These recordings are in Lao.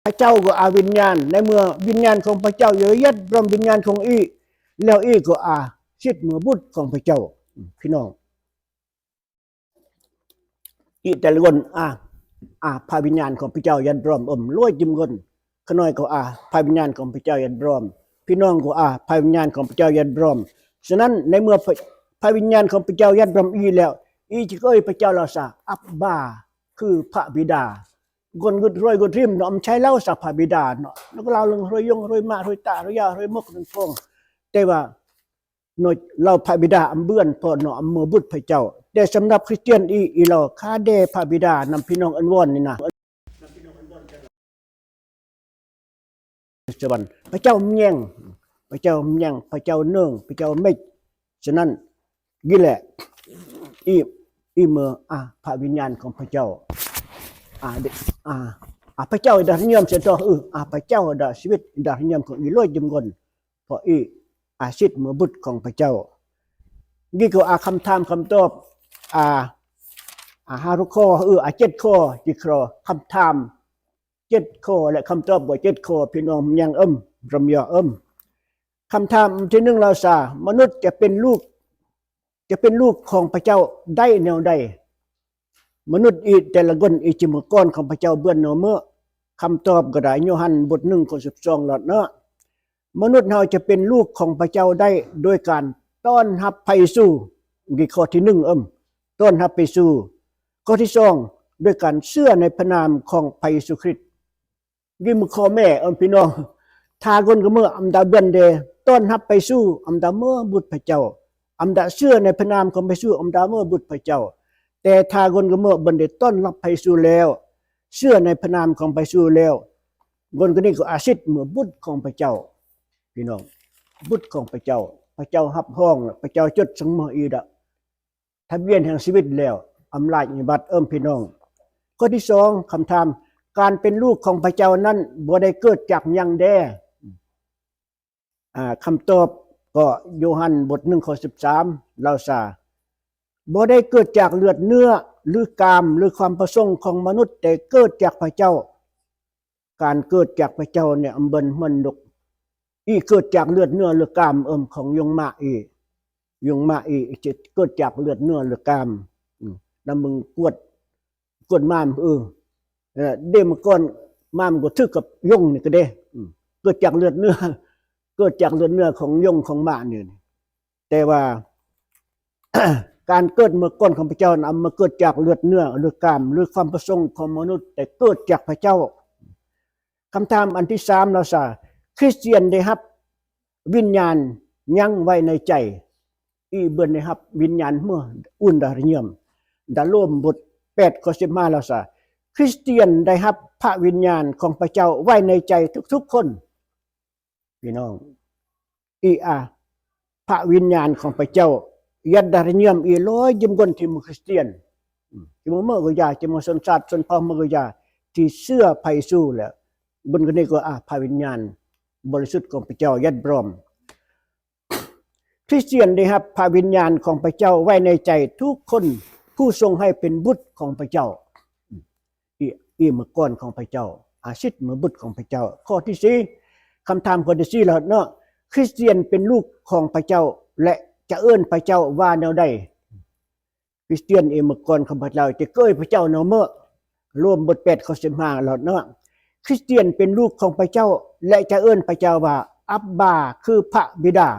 ພະເຈົ້າກໍອາວິນຍານ, ໃນເມື່ອວິນຍານຂອງພະເຈົ້າຢາດດຣອມວິນຍານຂອງອີ ແລ້ວອີກໍອາສິດເມືອບຸດຂອງພະເຈົ້າ. ພີ່ນ້ອງ ອີແຕ່ລະຄົນອາ ອາພະວິນຍານຂອງພະເຈົ້າຢາດດຣອມເອີ້ມ ລວຍຈິມຄົນ. ຂະນ້ອຍກໍອາພະວິນຍານຂອງພະເຈົ້າຢາດດຣອມ, ພີ່ນ້ອງກໍອາພະວິນຍານຂອງພະເຈົ້າຢາດດຣອມ. ສະນັ້ນ ໃນເມື່ອພະ ພະວິນຍານຂອງພະເຈົ້າຢາດດຣອມອີແລ້ວ, ອີຈະເອີ້ຍພະເຈົ້າລາວຊາ ອັບບາ ຄືພະບິດາ. ຄົນກຸດຮວຍກຸດຮິມເນາະ ມັນໃຊ້ລາວຊາພະບິດາເນາະ, ແລ້ວກໍລາວເລື່ອງຮວຍຍົງ ຮວຍມ້າ ຮວຍຕາ ຮວຍຢາ ຮວຍມົກ ຮວຍຟອງ. ແຕ່ວ່າ ເນາະ ລາວພະບິດາອຳເບືອນ ເພາະເນາະ ອຳເມີບຸດພະເຈົ້າ. ແຕ່ສຳລັບຄຣິສຕຽນອີ ອີລາວຄາແດ່ພະບິດານຳ ພີ່ນ້ອງ ເອີ້ນວອນນີ້ນະ ສະຫວັນ ພະເຈົ້າແຍງ ພະເຈົ້າແຍງ ພະເຈົ້າເນີງ ພະເຈົ້າເມັກ. ສະນັ້ນ ນີ້ແຫຼະ ອີ ອີເມີອາພະວິນຍານຂອງພະເຈົ້າ ອາ ອາ ອາພະເຈົ້າດາຮະຍອມເສຍຕໍ່ ອາພະເຈົ້າດາຊີວິດດາຮະຍອມຂອງອີລວຍຈິມຄົນ. ເພາະອີອາສິດເມືອບຸດຂອງພະເຈົ້າ. ນີ້ກໍອາຄຳຖາມຄຳຕອບ ອາ ອາຫ້າຫົກຂໍ້ ເອີ ອາເຈັດຂໍ້ ຈິຄຣ ຄຳຖາມເຈັດຂໍ້ ແລະ ຄຳຕອບກໍເຈັດຂໍ້ ພີ່ນ້ອງຍັງເອີ້ມ ຣຳຢອເອີ້ມ. ຄຳຖາມທີໜຶ່ງລາວຊາ ມະນຸດຈະເປັນລູກ ຈະເປັນລູກຂອງພະເຈົ້າໄດ້ແນວໃດ? ມະນຸດອີແຕ່ລະຄົນອີຈິມາກ່ອນຂອງພະເຈົ້າເບືອນໂນເມີ. ຄຳຕອບກໍໄດ້ ໂຍຮັນບົດໜຶ່ງ ຂໍ້ສິບສອງລະເນາະ. ມະນຸດເຮົາຈະເປັນລູກຂອງພະເຈົ້າໄດ້ໂດຍການຕ້ອນຮັບພະເຢຊູ. ນີ້ຂໍ້ທີໜຶ່ງ ເອີ້ມ ຕ້ອນຮັບພະເຢຊູ. ຂໍ້ທີສອງ ໂດຍການເຊື່ອໃນພະນາມຂອງພະເຢຊູຄຣິດ. ກິມຂໍ້ແມ່ ເອີ້ມ ພີ່ນ້ອງ ຖ້າຄົນກະເມີອຳດາເບືອນເດ ຕ້ອນຮັບພະເຢຊູ ອຳດາເມີອບຸດພະເຈົ້າ ອຳດາເຊື່ອໃນພະນາມຂອງພະເຢຊູ ອຳດາເມີອບຸດພະເຈົ້າ. ແຕ່ຖ້າຄົນກະເມີເບືອນເດ ຕ້ອນຮັບພະເຢຊູແລ້ວ ເຊື່ອໃນພະນາມຂອງພະເຢຊູແລ້ວ ຄົນຄົນນີ້ກໍອາສິດເມືອບຸດຂອງພະເຈົ້າ ພີ່ນ້ອງ ບຸດຂອງພະເຈົ້າ. ພະເຈົ້າຮັບຮອງ ພະເຈົ້າຈົດສັງເມືອອີດະ ທະບຽນແຫ່ງຊີວິດແລ້ວ ອຳນາດນິບັດ ເອີ້ມ ພີ່ນ້ອງ. ຂໍ້ທີສອງ ຄຳຖາມ ການເປັນລູກຂອງພະເຈົ້ານັ້ນບໍ່ໄດ້ເກີດຈາກຫຍັງແດ່? ອາ ຄຳຕອບກໍໂຍຮັນບົດໜຶ່ງ ຂໍ້ສິບສາມ ລາວຊາ ບໍ່ໄດ້ເກີດຈາກເລືອດເນື້ອ ຫຼື ກາມ ຫຼື ຄວາມປະສົງຂອງມະນຸດ ແຕ່ເກີດຈາກພະເຈົ້າ. ການເກີດຈາກພະເຈົ້ານີ້ ອຳເບິ່ນເໝືອນນົກ ອີເກີດຈາກເລືອດເນື້ອເລືອດກາມ ເອີ້ມ ຂອງຍົງມາອີ ຍົງມາອີຈະເກີດຈາກເລືອດເນື້ອເລືອດກາມ ອືມ ນຳເບິ່ງກວດ ກວດມ້າມ ເອີ ເອີ ເດ້ມາກ່ອນ ມ້າມກໍຖືກກັບຍົງນີ້ກໍເດ້ ອືມ ເກີດຈາກເລືອດເນື້ອ ເກີດຈາກເລືອດເນື້ອຂອງຍົງຂອງມ້ານີ້. ແຕ່ວ່າ ການເກີດເມື່ອກ່ອນຂອງພະເຈົ້ານັ້ນ ບໍ່ເກີດຈາກເລືອດເນື້ອ ຫຼື ກາມ ຫຼື ຄວາມປະສົງຂອງມະນຸດ ແຕ່ເກີດຈາກພະເຈົ້າ. ຄຳຖາມອັນທີສາມລາວຊາ ຄຣິສຕຽນໄດ້ຮັບວິນຍານຫຍັງໄວ້ໃນໃຈ? ອີເບືອນໄດ້ຮັບວິນຍານເມື່ອອຸ່ນດາຮະຍອມ ດາໂລມບົດແປດ ຂໍ້ສິບຫ້າລາວຊາ ຄຣິສຕຽນໄດ້ຮັບພະວິນຍານຂອງພະເຈົ້າໄວ້ໃນໃຈທຸກໆຄົນ. ພີ່ນ້ອງ ອີອາ ພະວິນຍານຂອງພະເຈົ້າ ຍັດດາຮະຍອມອີລອຍຍິມກົນທີ່ເປັນຄຣິສຕຽນ ອືມ ທີ່ເມືອເມືອກໍຢ່າ ທີ່ເມືອຊົນຊາດຊົນເຜົ່າເມືອກໍຢ່າ ທີ່ເຊື່ອພະເຢຊູແລ້ວ ບຸນກະນິກວ່າ ອາ ພະວິນຍານບໍລິສຸດຂອງພະເຈົ້າຍັດບຣອມ. ຄຣິສຕຽນໄດ້ຮັບພະວິນຍານຂອງພະເຈົ້າໄວ້ໃນໃຈທຸກຄົນ ຜູ້ຊົງໃຫ້ເປັນບຸດຂອງພະເຈົ້າ. ອີ ອີເມື່ອກ່ອນຂອງພະເຈົ້າ ອາສິດເມື່ອບຸດຂອງພະເຈົ້າ. ຂໍ້ທີສີ່ ຄຳຖາມຂໍ້ທີສີ່ແລ້ວເນາະ ຄຣິສຕຽນເປັນລູກຂອງພະເຈົ້າ ແລະ ຈະເອີ້ນພະເຈົ້າວ່າແນວໃດ? ຄຣິສຕຽນອີເມື່ອກ່ອນຂອງພະເຈົ້າ ຈະເອີ້ຍພະເຈົ້າເນາະ ເມື່ອ ໂລມບົດແປດ ຂໍ້ສິບຫ້າແລ້ວເນາະ ຄຣິສຕຽນເປັນລູກຂອງພະເຈົ້າ ແລະ ຈະເອີ້ນພະເຈົ້າວ່າ ອັບບາ ຄືພະບິດາ.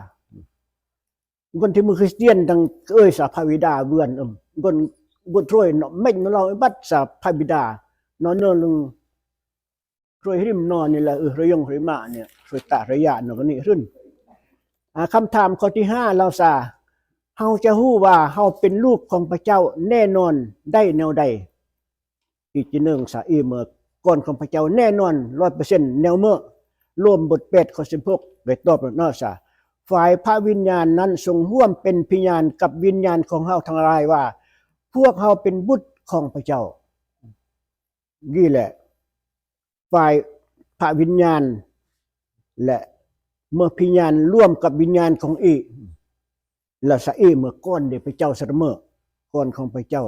ຄົນທີ່ເປັນຄຣິສຕຽນຕ້ອງເອີ້ຍສາພະບິດາເວືອນ ເອີ້ມ ຄົນບຸດໂທຍເນາະ ແມ່ນລາວບັດສາພະບິດາເນາະ ເນີງ ໂທຍຮິມເນາະ ນີ້ແຫຼະ ເອີ ໂທຍຍົງໂທຍມານີ້ ໂທຍຕາໂທຍຍາເນາະ ກະນີ້ຂຶ້ນ. ອາ ຄຳຖາມຂໍ້ທີຫ້າລາວຊາ ເຮົາຈະຮູ້ວ່າເຮົາເປັນລູກຂອງພະເຈົ້າແນ່ນອນໄດ້ແນວໃດ? ອີກທີໜຶ່ງຊະ ອີເມື່ອກ່ອນຂອງພະເຈົ້າແນ່ນອນຮ້ອຍເປີເຊັນແນວເມື່ອ ໂລມບົດແປດ ຂໍ້ສິບຫົກ ໄດ້ຕອບແລ້ວເນາະຊະ ຝ່າຍພະວິນຍານນັ້ນຊົງຮ່ວມເປັນພະຍານກັບວິນຍານຂອງເຮົາທັງຫຼາຍວ່າ ພວກເຮົາເປັນບຸດຂອງພະເຈົ້າ. ນີ້ແຫຼະ ຝ່າຍພະວິນຍານ ແລະ ເມື່ອພະຍານຮ່ວມກັບວິນຍານຂອງອີ ລາຊາອີເມື່ອກ່ອນເດ ພະເຈົ້າສະເໝີ ກ່ອນຂອງພະເຈົ້າ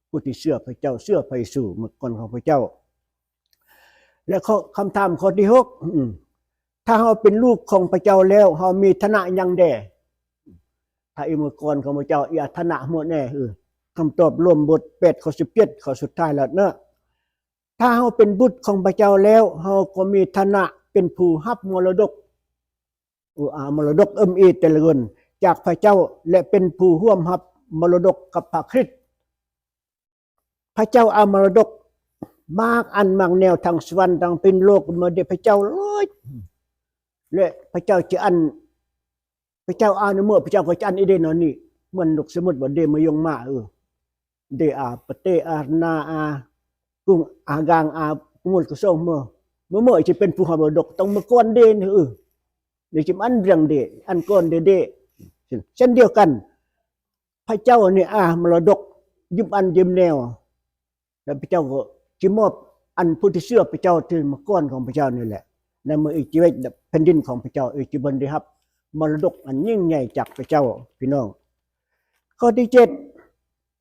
ຜູ້ທີ່ເຊື່ອພະເຈົ້າ ເຊື່ອພະເຢຊູ ເມື່ອກ່ອນຂອງພະເຈົ້າ. ແລະ ຂໍ້ ຄຳຖາມຂໍ້ທີຫົກ ອືມ ຖ້າເຮົາເປັນລູກຂອງພະເຈົ້າແລ້ວ ເຮົາມີຖານະຫຍັງແດ່? ຖ້າອີເມື່ອກ່ອນຂອງພະເຈົ້າ ອີຖານະໝົດແນ່? ເອີ ຄຳຕອບ ໂລມບົດແປດ ຂໍ້ສິບເຈັດ ຂໍ້ສຸດທ້າຍແລ້ວເນາະ. ຖ້າເຮົາເປັນບຸດຂອງພະເຈົ້າແລ້ວ ເຮົາກໍມີຖານະເປັນຜູ້ຮັບມໍລະດົກ ອາ ມໍລະດົກເອີ້ມອີແຕ່ລະຄົນຈາກພະເຈົ້າ ແລະ ເປັນຜູ້ຮ່ວມຮັບມໍລະດົກກັບພະຄຣິດ. ພະເຈົ້າເອົາມໍລະດົກມາກອັນມາກແນວທາງສະຫວັນ ທາງພື້ນໂລກມາແດ່ພະເຈົ້າເລີຍ ແລະ ພະເຈົ້າຈະອັນ ພະເຈົ້າອານຸໂມດ ພະເຈົ້າກໍຈະອັນອີເດນອັນນີ້ ເໝືອນລູກສະໝຸດວ່າເດມາຍົງມາ ເອີ ເດອາປະເຕອານາອາກຸງອາກາງອາກຸມຸນກຸສົງ ເມື່ອ ເມື່ອ ເມື່ອຈະເປັນຜູ້ຮັບມໍລະດົກ ຕ້ອງມາກ່ອນເດ ເອີ ເດຈະອັນເລື່ອງເດ ອັນກ່ອນເດ ເດ ເຊັ່ນດຽວກັນ ພະເຈົ້ານີ້ອາມໍລະດົກ ຢືມອັນຢືມແນວ ແລະ ພະເຈົ້າກໍຈະມອບອັນຜູ້ທີ່ເຊື່ອພະເຈົ້າທີ່ມາກ່ອນຂອງພະເຈົ້ານີ້ແຫຼະ ໃນເມື່ອອີກຊີວິດແຜ່ນດິນຂອງພະເຈົ້າ ອີກຈະເບິ່ງໄດ້ຮັບມໍລະດົກອັນຍິ່ງໃຫຍ່ຈາກພະເຈົ້າ ພີ່ນ້ອງ. ຂໍ້ທີເຈັດ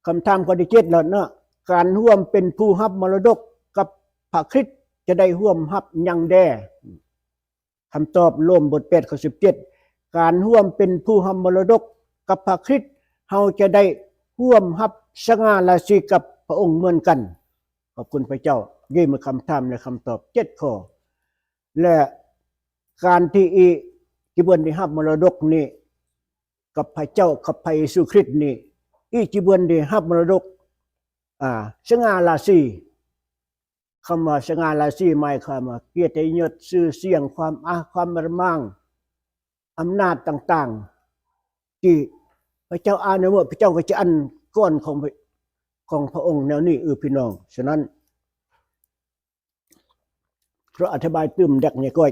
ຄຳຖາມຂໍ້ທີເຈັດແລ້ວເນາະ ການຮ່ວມເປັນຜູ້ຮັບມໍລະດົກກັບພະຄຣິດຈະໄດ້ຮ່ວມຮັບຫຍັງແດ່? ຄຳຕອບ ໂລມບົດແປດ ຂໍ້ສິບເຈັດ ການຮ່ວມເປັນຜູ້ຮັບມໍລະດົກກັບພະຄຣິດ ເຮົາຈະໄດ້ຮ່ວມຮັບສະຫງ່າລາສີກັບພະອົງເໝືອນກັນ. ຂອບຄຸນພະເຈົ້າ ນີ້ມີຄຳຖາມ ແລະ ຄຳຕອບເຈັດຂໍ້ ແລະ ການທີ່ອີຈະເບິ່ງໄດ້ຮັບມໍລະດົກນີ້ ກັບພະເຈົ້າ ກັບພະເຢຊູຄຣິດນີ້ ອີຈະເບິ່ງໄດ້ຮັບມໍລະດົກ ອາ ສະຫງ່າລາສີ. ຄຳວ່າສະຫງ່າລາສີ ໝາຍຄວາມວ່າກຽດຕິຍົດ ຊື່ສຽງ ຄວາມອາ ຄວາມມາດໝາງ ອຳນາດຕ່າງໆ ທີ່ພະເຈົ້າອານຸໂມດ ພະເຈົ້າກໍຈະອັນກ່ອນຂອງ ຂອງພະອົງແນວນີ້ ເອີ ພີ່ນ້ອງ. ສະນັ້ນ ຂໍອະທິບາຍຕື່ມດັກແດ່ກ່ອຍ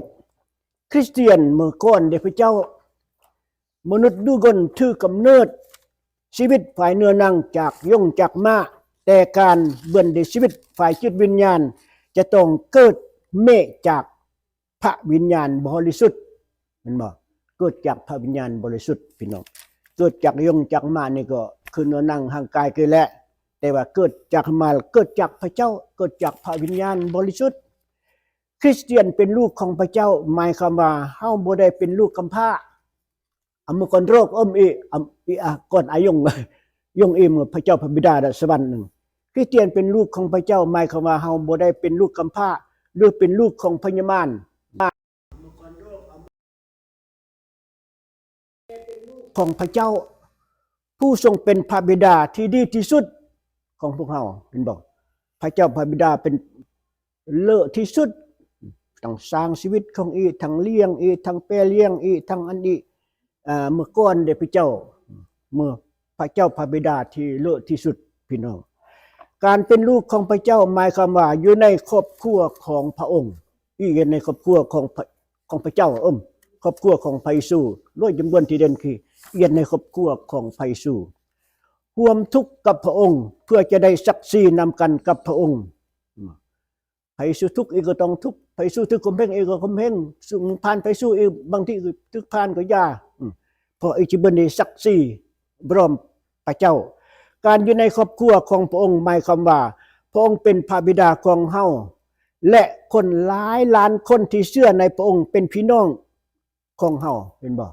ຄຣິສຕຽນເມື່ອກ່ອນເດພະເຈົ້າ ມະນຸດດຸດົນຖືກຳເນີດຊີວິດຝ່າຍເນື້ອໜັງຈາກຍົງຈາກມ້າ, ແຕ່ການເບື່ອນໄດ້ຊີວິດຝ່າຍຈິດວິນຍານຈະຕ້ອງເກີດເມກຈາກພະວິນຍານບໍລິສຸດ, ແມ່ນບໍ່? ເກີດຈາກພະວິນຍານບໍລິສຸດ ພີ່ນ້ອງ. ເກີດຈາກຍົງຈາກມ້ານີ້ກໍຄືເນື້ອໜັງຮ່າງກາຍຄືແຫຼະ, ແຕ່ວ່າເກີດຈາກມາ ເກີດຈາກພະເຈົ້າ, ເກີດຈາກພະວິນຍານບໍລິສຸດ. ຄຣິສຕຽນເປັນລູກຂອງພະເຈົ້າ ໝາຍຄວາມວ່າເຮົາບໍ່ໄດ້ເປັນລູກກຳພ້າ. ອາ ເມື່ອກ່ອນໂລກເອີ້ນອີ ອາ ອີ ອາ ກ່ອນອາຍົງ ຍົງອີ ເມື່ອພະເຈົ້າພະບິດາໄດ້ສະຫວັນໜຶ່ງ. ຄຣິສຕຽນເປັນລູກຂອງພະເຈົ້າ ໝາຍຄວາມວ່າເຮົາບໍ່ໄດ້ເປັນລູກກຳພ້າ ຫຼື ເປັນລູກຂອງພະຍາມານ. ຂອງພະເຈົ້າ ຜູ້ຊົງເປັນພະບິດາທີ່ດີທີ່ສຸດຂອງພວກເຮົາ ເຫັນບໍ່? ພະເຈົ້າພະບິດາເປັນເລີດທີ່ສຸດ ທັງສ້າງຊີວິດຂອງອີ ທັງລ້ຽງອີ ທັງແປລ້ຽງອີ ທັງອັນອີ ເມື່ອກ່ອນເດພະເຈົ້າ ເມື່ອ ພະເຈົ້າພະບິດາທີ່ເລີດທີ່ສຸດ ພີ່ນ້ອງ. ການເປັນລູກຂອງພະເຈົ້າ ໝາຍຄວາມວ່າຢູ່ໃນຄອບຄົວຂອງພະອົງ ອີ ຢູ່ໃນຄອບຄົວຂອງພະ ຂອງພະເຈົ້າ ເອີ້ນຄອບຄົວຂອງພະເຢຊູ ໂດຍຈຳນວນທີ່ເດັ່ນຄື ຢູ່ໃນຄອບຄົວຂອງພະເຢຊູ ຮ່ວມທຸກກັບພະອົງ ເພື່ອຈະໄດ້ສັກສີນຳກັນກັບພະອົງ. ພະເຢຊູທຸກ ອີກໍຕ້ອງທຸກ, ພະເຢຊູຖືກຂົ່ມເຫງ ອີກໍຂົ່ມເຫງ, ສູ່ຜ່ານພະເຢຊູ ອີບາງທີຖືກຜ່ານກໍຢ່າ ເພາະອີຈະເປັນໄດ້ສັກສີບອມພະເຈົ້າ. ການຢູ່ໃນຄອບຄົວຂອງພະອົງ ໝາຍຄວາມວ່າ ພະອົງເປັນພະບິດາຂອງເຮົາ ແລະ ຄົນຫຼາຍລ້ານຄົນທີ່ເຊື່ອໃນພະອົງເປັນພີ່ນ້ອງຂອງເຮົາ ເຫັນບໍ່?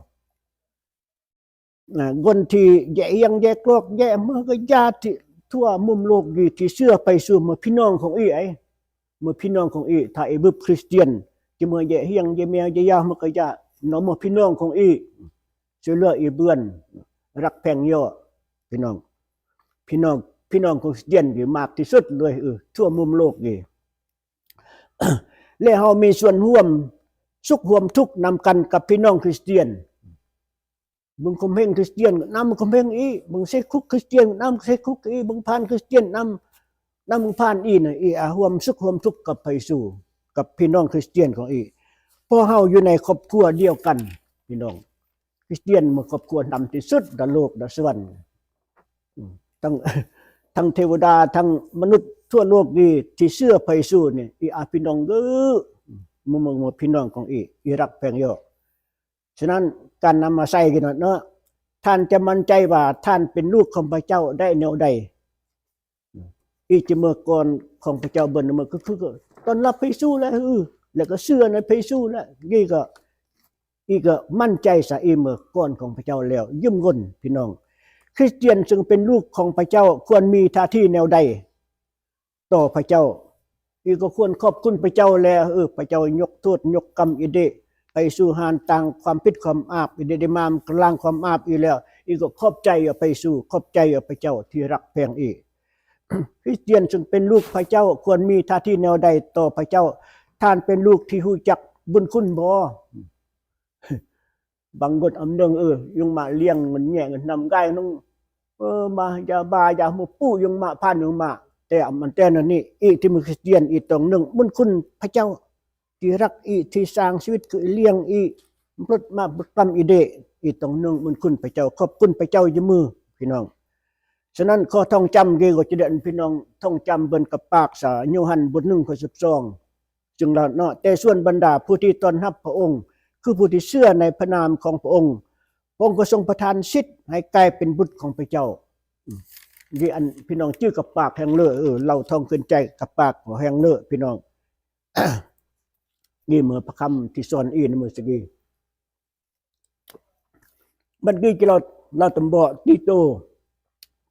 ອາ ຄົນທີ່ແຍະຮຽງແຍະກອກແຍະເມືອກະຢາ ທີ່ທົ່ວມຸມໂລກນີ້ ທີ່ເຊື່ອພະເຢຊູ ເໝືອນພີ່ນ້ອງຂອງອີໄອ ເໝືອນພີ່ນ້ອງຂອງອີ. ຖ້າອີບຶບຄຣິສຕຽນ ຈະເມືອແຍະຮຽງແຍະແມວແຍະຢາເມືອກະຢາ ເນາະ ເໝືອນພີ່ນ້ອງຂອງອີ ຊ່ວຍເຫຼືອອີເບື່ອນ ຮັກແພງຍໍ ພີ່ນ້ອງ ພີ່ນ້ອງ ພີ່ນ້ອງຂອງຄຣິສຕຽນນີ້ມາກທີ່ສຸດເລີຍ ເອີ ທົ່ວມຸມໂລກນີ້ ແລະ ເຮົາມີສ່ວນຮ່ວມສຸກຮ່ວມທຸກນຳກັນກັບພີ່ນ້ອງຄຣິສຕຽນ. ເບິ່ງຂົ່ມເຫງຄຣິສຕຽນ ນຳຂົ່ມເຫງອີກ, ເບິ່ງເຊຄຸກຄຣິສຕຽນ ນຳເຊຄຸກອີກ, ເບິ່ງຜ່ານຄຣິສຕຽນ ນຳ ນຳຜ່ານອີກນະ ອີ ອາ ຮ່ວມສຸກຮ່ວມທຸກກັບພະເຢຊູ ກັບພີ່ນ້ອງຄຣິສຕຽນຂອງອີກ. ເພາະເຮົາຢູ່ໃນຄອບຄົວດຽວກັນ ພີ່ນ້ອງ. ຄຣິສຕຽນມັນຄອບຄົວຕ່ຳທີ່ສຸດໃນໂລກໃນສະຫວັນ ທັງ ທັງເທວະດາ ທັງມະນຸດທົ່ວໂລກນີ້ ທີ່ເຊື່ອພະເຢຊູນີ້ ອີ ອາ ພີ່ນ້ອງເອີຍ ໝູ່ ໝູ່ ໝູ່ພີ່ນ້ອງຂອງອີ ອີຮັກແພງຍໍ. ສະນັ້ນ ການນຳມາໃຊ້ກັນເນາະ ທ່ານຈະໝັ້ນໃຈວ່າທ່ານເປັນລູກຂອງພະເຈົ້າໄດ້ແນວໃດ? ອີຈະເມືອກ່ອນຂອງພະເຈົ້າເບິ່ງ ເມືອ ຄື ຄື ຕ້ອນຮັບພະເຢຊູແລ້ວ ເອີ ແລ້ວກໍເຊື່ອໃນພະເຢຊູແລ້ວ ນີ້ກໍ ອີກກໍໝັ້ນໃຈຊະ ອີເມື່ອກ່ອນຂອງພະເຈົ້າແລ້ວ ຢືມງົນ ພີ່ນ້ອງ. ຄຣິສຕຽນເຊິ່ງເປັນລູກຂອງພະເຈົ້າ ຄວນມີທ່າທີແນວໃດຕໍ່ພະເຈົ້າ? ອີກກໍຄວນຂອບຄຸນພະເຈົ້າແລ ເອີ ພະເຈົ້າຍົກໂທດຍົກກຳອີເດ ໄປສູ່ຫານຕ່າງຄວາມຜິດຄວາມອາບ ອີເດໄດ້ມາລ້າງຄວາມອາບອີແລ້ວ ອີກກໍຂອບໃຈອະໄປສູ່ ຂອບໃຈອະພະເຈົ້າທີ່ຮັກແພງອີ. ຄຣິສຕຽນເຊິ່ງເປັນລູກພະເຈົ້າ ຄວນມີທ່າທີແນວໃດຕໍ່ພະເຈົ້າ? ທ່ານເປັນລູກທີ່ຮູ້ຈັກບຸນຄຸນບໍ່? ບາງຄົນອຳເໜິງ ເອີ ຍຸງມາລ້ຽງເງິນແຍະເງິນນຳກາຍໜຶ່ງ ເອີ ມາຢາບາຢາໝູປູຍຸງມາຜ່ານຍຸງມາ ແຕ່ອຳອັນແຕ່ນັ້ນນີ້ ອີກທີ່ມີຄຣິສຕຽນ ອີກຕ້ອງເໜິງບຸນຄຸນພະເຈົ້າ ທີ່ຮັກອີກ ທີ່ສ້າງຊີວິດຄືລ້ຽງອີກ ລົດມາບົດກຳອີເດ ອີກຕ້ອງເໜິງບຸນຄຸນພະເຈົ້າ ຂອບຄຸນພະເຈົ້າຢູ່ມື້ ພີ່ນ້ອງ. ສະນັ້ນ ຂໍທ່ອງຈຳເກກໍຈະໄດ້ ອັນ ພີ່ນ້ອງ ທ່ອງຈຳເບິ່ງກັບປາກສາ ໂຍຮັນບົດໜຶ່ງ ຂໍ້ສິບສອງ ຈຶ່ງລາວເນາະ ແຕ່ສ່ວນບັນດາຜູ້ທີ່ຕ້ອນຮັບພະອົງ ຄືຜູ້ທີ່ເຊື່ອໃນພະນາມຂອງພະອົງ ພະອົງກໍຊົງປະທານສິດໃຫ້ກາຍເປັນບຸດຂອງພະເຈົ້າ. ອືມ ນີ້ອັນ ພີ່ນ້ອງຈື່ກັບປາກແຮງເລີ ເອີ ເລົ່າທ່ອງຂຶ້ນໃຈກັບປາກກໍແຮງເລີ ພີ່ນ້ອງ. ນີ້ເມື່ອພະຄຳທີ່ສອນອີນເມື່ອສະກີ ບັດນີ້ທີ່ລາວ ລາວຕຳບໍ ຕີໂຕ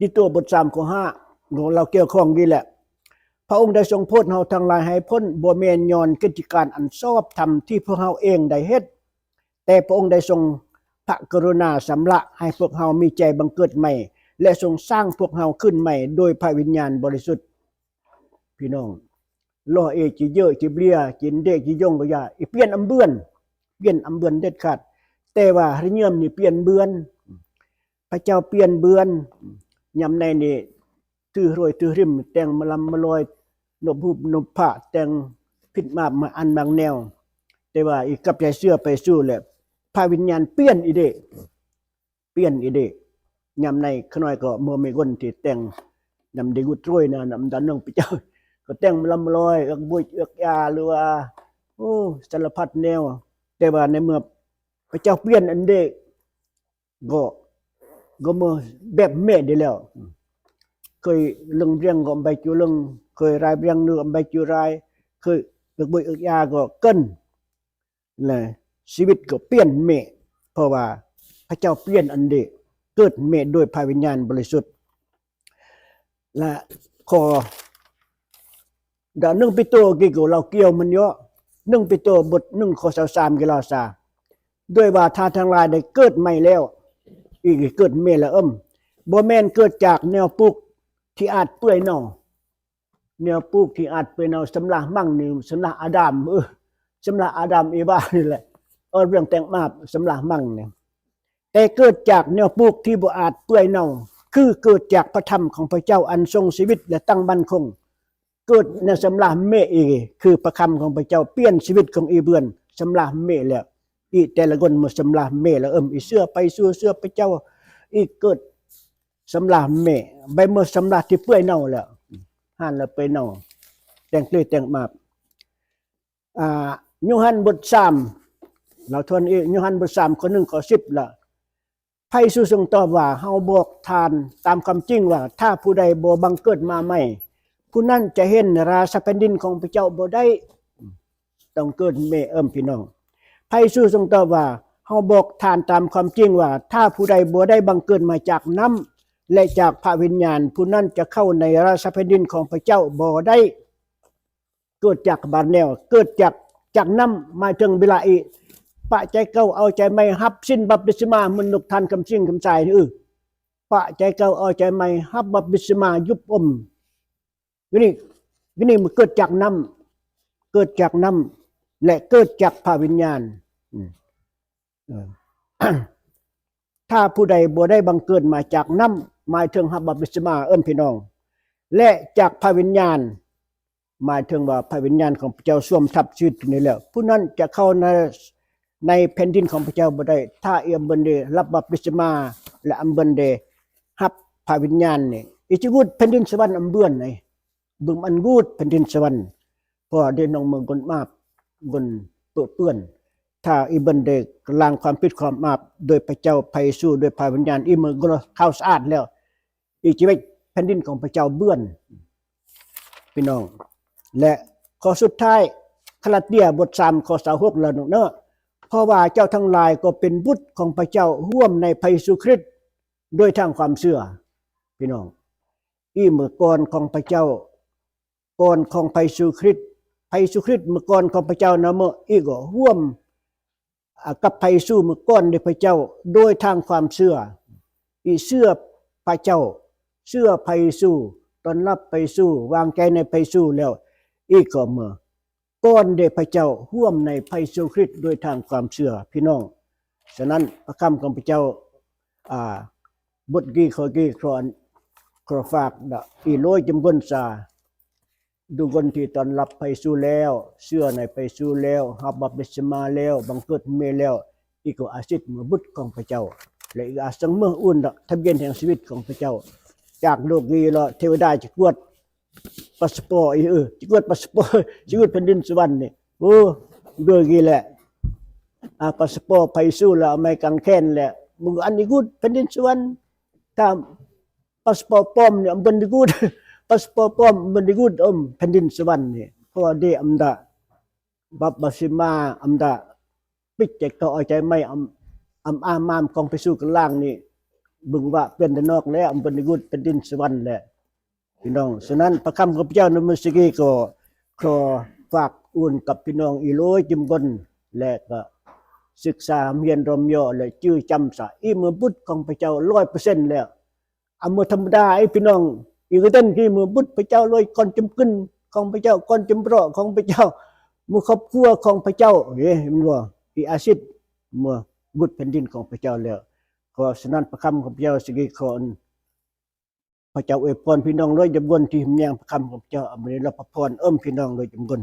ຕີໂຕບົດສາມ ຂໍ້ຫ້າ ລາວກ່ຽວຂ້ອງນີ້ແຫຼະ. ພະອົງໄດ້ຊົງໂພດເຮົາທັງຫຼາຍໃຫ້ພົ້ນ ບໍ່ແມ່ນຍ້ອນກິດຈະການອັນຊອບທຳທີ່ພວກເຮົາເອງໄດ້ເຮັດ, ແຕ່ພະອົງໄດ້ຊົງພະກະລຸນາຊຳລະໃຫ້ພວກເຮົາມີໃຈບັງເກີດໃໝ່ ແລະ ຊົງສ້າງພວກເຮົາຂຶ້ນໃໝ່ໂດຍພະວິນຍານບໍລິສຸດ. ພີ່ນ້ອງ ລໍເອຈີເຢີຈີເບຍຈີນເດຈີຍົງກໍຢ່າ ອີປ່ຽນອຳເບືອນ ປ່ຽນອຳເບືອນເດັດຂາດ. ແຕ່ວ່າຮະເຍີມນີ້ປ່ຽນເບືອນ ພະເຈົ້າປ່ຽນເບືອນ. ຍາມໃນນີ້ຖືໂຮຍຖືຮິມ ແຕ່ງມາລຳມາລອຍ ນົບຮູບນົບພະ ແຕ່ງຜິດມາບມາອັນບາງແນວ. ແຕ່ວ່າອີກັບໃຈເຊື່ອໄປສູ່ແຫຼະ ພະວິນຍານປ່ຽນອີເດ ປ່ຽນອີເດ. ຍາມໃນຂະນ້ອຍກໍບໍ່ມີຄົນທີ່ແຕ່ງນຳດີກຸດໂຕຍນະ ນຳດານງພະເຈົ້າ ກໍແຕ່ງມາລຳມາລອຍ ເອິກບຸຍເອິກຢາ ຫຼືວ່າ ໂອ້ ສາລະພັດແນວ. ແຕ່ວ່າໃນເມື່ອພະເຈົ້າປ່ຽນອັນເດ ກໍ ກໍເມື່ອແບບແມ່ໄດ້ແລ້ວ. ເຄີຍເລິງບຽງກໍໄປຈູເລິງ, ເຄີຍລາຍບຽງໜຶ່ງກໍໄປຈູລາຍ, ເຄີຍເອິກບຸຍເອິກຢາກໍເກີນ ແລະ ຊີວິດກໍປ່ຽນເມ ເພາະວ່າພະເຈົ້າປ່ຽນອັນເດ ເກີດເມໂດຍພະວິນຍານບໍລິສຸດ. ແລະ ຂໍ້ ດາໜຶ່ງປີໂຕກີ້ກໍລາວກ່ຽວມັນເຍາະ ໜຶ່ງປີໂຕບົດໜຶ່ງ ຂໍ້ຊາວສາມ ກິລາຊາ ດ້ວຍວ່າທ່ານທັງຫຼາຍໄດ້ເກີດໃໝ່ແລ້ວ ອີກເກີດເມແລ້ວເອີ້ມ ບໍ່ແມ່ນເກີດຈາກແນວປູກທີ່ອາດເປື່ອຍເນົ່າ. ແນວປູກທີ່ອາດເປື່ອຍເນົ່າ ສຳລະມັງນີ້ ສຳລະອາດາມ ເອີ ສຳລະອາດາມເອວານີ້ແຫຼະ ເອີ ເລື່ອງແຕ່ງມາບ ສຳລະມັງນີ້. ແຕ່ເກີດຈາກແນວປູກທີ່ບໍ່ອາດເປື່ອຍເນົ່າ ຄືເກີດຈາກພະທຳຂອງພະເຈົ້າອັນຊົງຊີວິດ ແລະ ຕັ້ງໝັ້ນຄົງ. ເກີດໃນສຳລະເມອີ ຄືພະຄຳຂອງພະເຈົ້າປ່ຽນຊີວິດຂອງອີເບືອນ ສຳລະເມແລ້ວ. ອີແຕ່ລະຄົນມາສຳລະເມແລ້ວ ເອີ້ມອີເຊື່ອໄປສູ່ເຊື່ອພະເຈົ້າ ອີເກີດສຳລະເມ ໃບເມື່ອສຳລະທີ່ເປື່ອຍເນົ່າແລ້ວ ຫັ້ນລະເປື່ອຍເນົ່າ ແຕ່ງເກລແຕ່ງມາບ. ອ່າ ໂຍຮັນບົດສາມ ລາວທວນອີກ ໂຍຮັນບົດສາມ ຂໍ້ໜຶ່ງ ຂໍ້ສິບລະ ພະເຢຊູຊົງຕອບວ່າ ເຮົາບອກທ່ານຕາມຄວາມຈິງວ່າ ຖ້າຜູ້ໃດບໍ່ບັງເກີດມາໃໝ່ ຜູ້ນັ້ນຈະເຫັນລາຊະແຜ່ນດິນຂອງພະເຈົ້າບໍ່ໄດ້. ຕ້ອງເກີດເມເອີ້ມພີ່ນ້ອງ. ພະເຢຊູຊົງຕອບວ່າ ເຮົາບອກທ່ານຕາມຄວາມຈິງວ່າ ຖ້າຜູ້ໃດບໍ່ໄດ້ບັງເກີດມາຈາກນ້ຳ ແລະ ຈາກພະວິນຍານ ຜູ້ນັ້ນຈະເຂົ້າໃນລາຊະແຜ່ນດິນຂອງພະເຈົ້າບໍ່ໄດ້. ເກີດຈາກບາດແນວ ເກີດຈາກ ຈາກນ້ຳ ໝາຍເຖິງເວລາອີ ປະໃຈເກົ່າເອົາໃຈໃໝ່ ຮັບສິນບັບຕິສະມາ ເໝືອນນົກທ່ານຄຳສິງຄຳສາຍນີ້ ເອີ ປະໃຈເກົ່າເອົາໃຈໃໝ່ ຮັບບັບຕິສະມາ ຢຸບອົມ ຢູ່ນີ້ ຢູ່ນີ້ມັນເກີດຈາກນ້ຳ ເກີດຈາກນ້ຳ ແລະ ເກີດຈາກພະວິນຍານ. ອືມ ເອີ ຖ້າຜູ້ໃດບໍ່ໄດ້ບັງເກີດມາຈາກນ້ຳ ໝາຍເຖິງຮັບບັບຕິສະມາ ເອີ້ນພີ່ນ້ອງ ແລະ ຈາກພະວິນຍານ ໝາຍເຖິງວ່າພະວິນຍານຂອງພະເຈົ້າສວມທັບຊີວິດນີ້ແລ້ວ ຜູ້ນັ້ນຈະເຂົ້າໃນ ໃນແຜ່ນດິນຂອງພະເຈົ້າບໍ່ໄດ້. ຖ້າອີອຳເບິນໄດ້ຮັບບັບຕິສະມາ ແລະ ອຳເບິນໄດ້ຮັບພະວິນຍານນີ້ ອີຈະກູດແຜ່ນດິນສະຫວັນອຳເບືອນໃນ ບຶມອັນກູດແຜ່ນດິນສະຫວັນ ເພາະເດນ້ອງເມືອງກົນມາບ ກົນເປິເປື້ອນ. ຖ້າອີເບິນໄດ້ລ້າງຄວາມຜິດຄວາມອາບໂດຍພະເຈົ້າ ພະເຢຊູ ໂດຍພະວິນຍານ ອີເມືອງກໍຂາວສະອາດແລ້ວ ອີຈະເຮັດແຜ່ນດິນຂອງພະເຈົ້າເບືອນ ພີ່ນ້ອງ ແລະ ຂໍ້ສຸດທ້າຍ ກາລາເຕຍ ບົດສາມ ຂໍ້ຊາວຫົກ ແລ້ວເນາະ, ເພາະວ່າເຈົ້າທັງຫຼາຍກໍເປັນບຸດຂອງພະເຈົ້າ ຮ່ວມໃນພະເຢຊູຄຣິດ ໂດຍທາງຄວາມເຊື່ອ. ພີ່ນ້ອງ, ອີ່ເມື່ອກ່ອນຂອງພະເຈົ້າ, ກ່ອນຂອງພະເຢຊູຄຣິດ, ພະເຢຊູຄຣິດເມື່ອກ່ອນຂອງພະເຈົ້ານະ ເມື່ອອີ່ກໍຮ່ວມ ອາ ກັບພະເຢຊູເມື່ອກ່ອນເດ້ພະເຈົ້າ ໂດຍທາງຄວາມເຊື່ອ. ອີ່ເຊື່ອພະເຈົ້າ, ເຊື່ອພະເຢຊູ, ຕ້ອນຮັບພະເຢຊູ, ວາງໃຈໃນພະເຢຊູແລ້ວ, ອີ່ກໍເມື່ອ ກ່ອນເດ້ພະເຈົ້າ ຮ່ວມໃນພະເຢຊູຄຣິດໂດຍທາງຄວາມເຊື່ອ ພີ່ນ້ອງ. ສະນັ້ນ ພະຄຳຂອງພະເຈົ້າ ອາ ບົດກີ້ ຂໍ້ກີ້ ຂໍ ຂໍຝາກ ອີ່ໂລຍຈຸມກົນຊາ ດູຄົນທີ່ຕ້ອນຮັບພະເຢຊູແລ້ວ, ເຊື່ອໃນພະເຢຊູແລ້ວ, ຮັບບັບຕິສະມາແລ້ວ, ບັງເກີດໃໝ່ແລ້ວ, ອີ່ກໍອາສິດເມື່ອບຸດຂອງພະເຈົ້າ ແລະ ອີ່ອາສັງເມືອອຸ່ນດອກທະບຽນແຫ່ງຊີວິດຂອງພະເຈົ້າ ຈາກໂລກນີ້ລະ ເທວະດາຈະກວດ ປາສະປໍ ເອີ ຈະກວດປາສະປໍ ຈະກວດແຜ່ນດິນສະຫວັນນີ້. ໂອ້ ເບິ່ງອີກແຫຼະ ອາ ປາສະປໍໄພຊູລະ ເອົາໄມ້ກາງແຂນແຫຼະ ເບິ່ງອັນນີ້ກຸດແຜ່ນດິນສະຫວັນ ຖ້າປາສະປໍປອມນີ້ ເບິ່ງດີກຸດ ປາສະປໍປອມ ເບິ່ງດີກຸດ ເອີ ແຜ່ນດິນສະຫວັນນີ້ ເພາະວ່າເດ ອຳດາ ບັບບັບຊິມາ ອຳດາ ປິດແຈກຕໍ່ເອົາໃຈໄມ້ ອຳ ອຳອາມາມຂອງໄພຊູກະລາງນີ້ ເບິ່ງວ່າເປັນແຕ່ນອກແລ້ວ ອຳເພິນນິກຸດ ແຜ່ນດິນສະຫວັນແຫຼະ ພີ່ນ້ອງ. ສະນັ້ນ ພະຄຳຂອງພະເຈົ້າໃນມື້ສະກີກໍຂໍຝາກອຸ່ນກັບພີ່ນ້ອງອີໂລຍຈິມກົນ ແລະ ກໍສຶກສາຮຽນຮ່ອມຍໍ ແລະ ຈື່ຈຳສາອີເມື່ອບຸດຂອງພະເຈົ້າຮ້ອຍເປີເຊັນແລ້ວ. ອາ ເມື່ອທຳມະດາ ໄອ້ພີ່ນ້ອງ ອີກະເຕັນທີ່ເມື່ອບຸດພະເຈົ້າ ລອຍກ່ອນຈຳກຶນຂອງພະເຈົ້າ ກ່ອນຈຳເປາະຂອງພະເຈົ້າ ເມື່ອຄອບຄົວຂອງພະເຈົ້າ ເຫັນບໍ່ ອີອາຊິດ ເມື່ອບຸດແຜ່ນດິນຂອງພະເຈົ້າແລ້ວ. ຂໍສະນັ້ນ ພະຄຳຂອງພະເຈົ້າ ສະກີຂໍ ພະເຈົ້າອວຍພອນພີ່ນ້ອງລອຍຈຳກົນທີ່ຮຽນພະຄຳຂອງພະເຈົ້າ ອາ ມື້ນີ້ລະພະພອນເອີ້ມພີ່ນ້ອງລອຍຈຳກົນ.